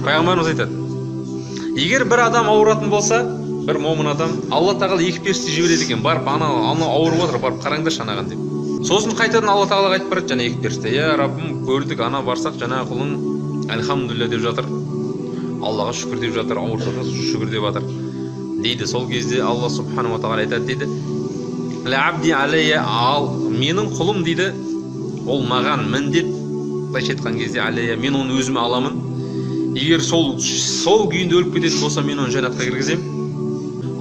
Пайғамбарымыз айтады: егер бір адам ауыратын болса, бір момын адам, Алла тағала екі періште жібереді екен: «Барып, ана ауырып жатыр, барып қараңдаршы анаған», – деп. Сосын қайтадан Алла тағалаға айтып барады жаңа екі періште: «Иә, Раббым, көрдік, ана барсақ, жаңағы құлың альхамдулилля деп жатыр, Аллаға шүкір деп жатыр, ауырса да шүкір деп жатыр», – дейді. Сол кезде Алла субханала тағала айтады дейді: «Абди алейя, ал менің құлым, – дейді, – ол маған міндет, былайша айтқан кезде, алейя, мен оны өзіме аламын. Егер сол күйінде өліп кететін болса, мен оны жәннатқа кіргіземін».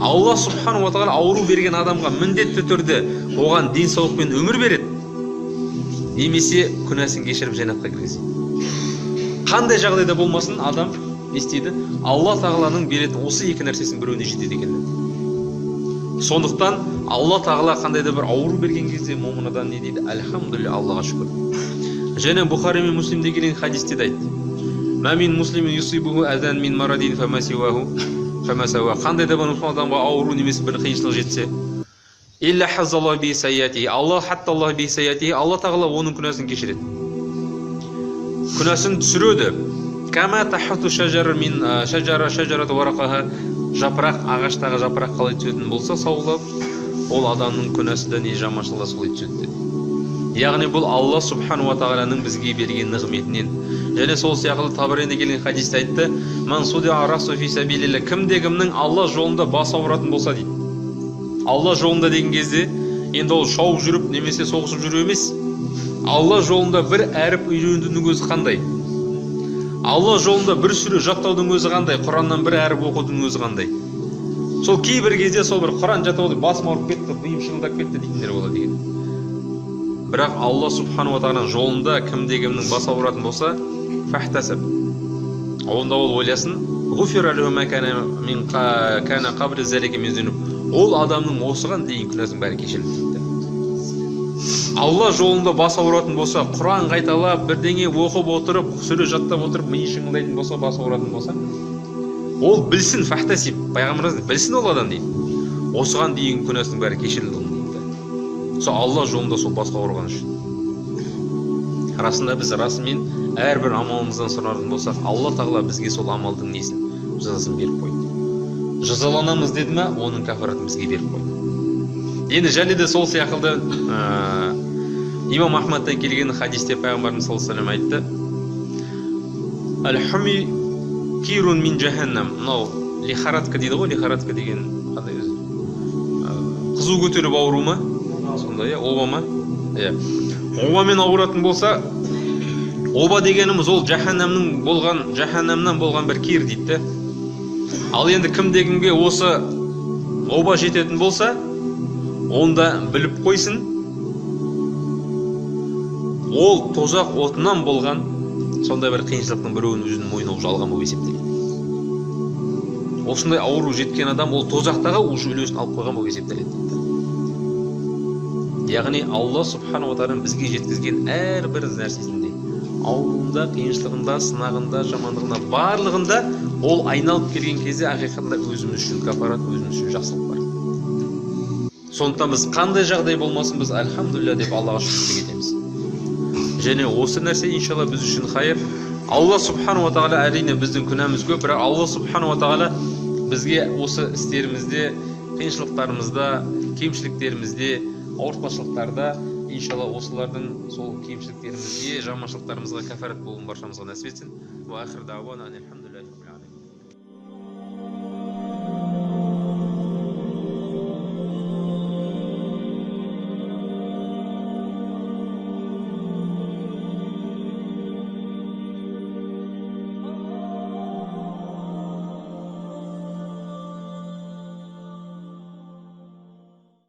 Алла субханала тағала ауру берген адамға міндетті түрде оған денсаулық пен өмір береді немесе күнәсін кешіріп, жәннатқа кіргізеді. Қандай жағдайда болмасын, адам не істейді? Алла тағаланың беретін осы екі нәрсесінің біреуіне жетеді екен. Сондықтан Алла тағала қандай да бір ауру берген кезде момын адам не дейді? Альхамдулилля, Аллаға шүкір. Және Бұхари мен Муслимде келген хадисте де айтты: «Мә мин муслимин юсибуху азан мин марадин фама сиуаху фама сауа». Қандай да бір мұсылман адамға ауру немесе бір қиыншылық жетсе, илля хазаллаху би сайятихи, Алла хатталлаху би сайятихи, Алла тағала оның күнәсін кешіреді, күнәсін түсіреді. Кама тахату шажара мин шажара шажарат варақаха, жапырақ, ағаштағы жапырақ қалай түсетін болса саулап, ол адамның күнәсі де, не жаманшылығы да солай түседі деді. Яғни бұл Алла субханала тағаланың бізге берген нығметінен. Және сол сияқты Табаринде келген хадисте айтты: «Ман судиа расу фи сабилилля», кімде кімнің Алла жолында басы ауыратын болса дейді. Алла жолында деген кезде енді ол шауып жүріп немесе соғысып жүру емес. Алла жолында бір әріп үйренудің өзі қандай, Алла жолында бір сүре жаттаудың өзі қандай, Құраннан бір әріп оқудың өзі қандай. Сол кейбір кезде сол бір Құран жаттауды басым ауырып кетті, миым шыңылдап кетті дейтіндер болады екен. Бірақ Алла субханала тағаланың жолында кімде кімнің басы ауыратын болса, фахтасаб, онда ол ойласын, ғуфира лаху ма кана мин кана қабли залика мин зунуб, ол адамның осыған дейін күнәсінің бәрі кешірілді дейді. Алла жолында бас ауыратын болса, Құран қайталап, бірдеңе оқып отырып, сүре жаттап отырып, миы шыңылдайтын болса, басы ауыратын болса, ол білсін, фахтасиб, пайғамбарымыз білсін, ол адам дейді, осыған дейінгі күнәсінің бәрі кешірілді оның дейді, сол Алла жолында сол басқа ауырған үшін. Расында, біз расымен әрбір амалымыздан сұратын болсақ, Алла тағала бізге сол амалдың несін, жазасын беріп қойды. Жазаланамыз деді ма, оның кафаратын бізге беріп қойды. Енді және де сол сияқты имам Ахмадтан келген хадисте пайғамбарымыз саллаллаху алейхи айтты: «Әл хуми кирун мин жаханнам». Мынау лихорадка дейді ғой. Лихорадка деген қандай өзі? Қызу көтеріп ауру ма сондай, иә, оба ма? Иә, обамен ауыратын болса, оба дегеніміз ол жаһаннамның болған, жаһаннамнан болған бір кир дейді де. Ал енді кімде кімге осы оба жететін болса, онда біліп қойсын, ол тозақ отынан болған сондай бір қиыншылықтың біреуін өзінің мойнына уже алған болып есептеледі. Осындай ауру жеткен адам ол тозақтағы уже үлесін алып қойған болып есептеледі дейді. Яғни Алла субханала тағаланың бізге жеткізген әрбір нәрсесінде, ауруында, қиыншылығында, сынағында, жамандығында, барлығында ол айналып келген кезде ақиқатында өзіміз үшін кафарат, өзіміз үшін жақсылық бар. Сондықтан біз қандай жағдай болмасын, біз альхамдулилля деп, Аллаға шүкіршілік етеміз. Және осы нәрсе, иншалла, біз үшін хайыр. Алла субханала тағала, әрине, біздің күнәміз көп, бірақ Алла субханала тағала бізге осы істерімізде, қиыншылықтарымызда, кемшіліктерімізде, ауыртпашылықтарда, иншалла, осылардың сол кемшіліктерімізге, жаманшылықтарымызға кафарат болуын баршамызға нәсіп етсін. Уа ахир дауана.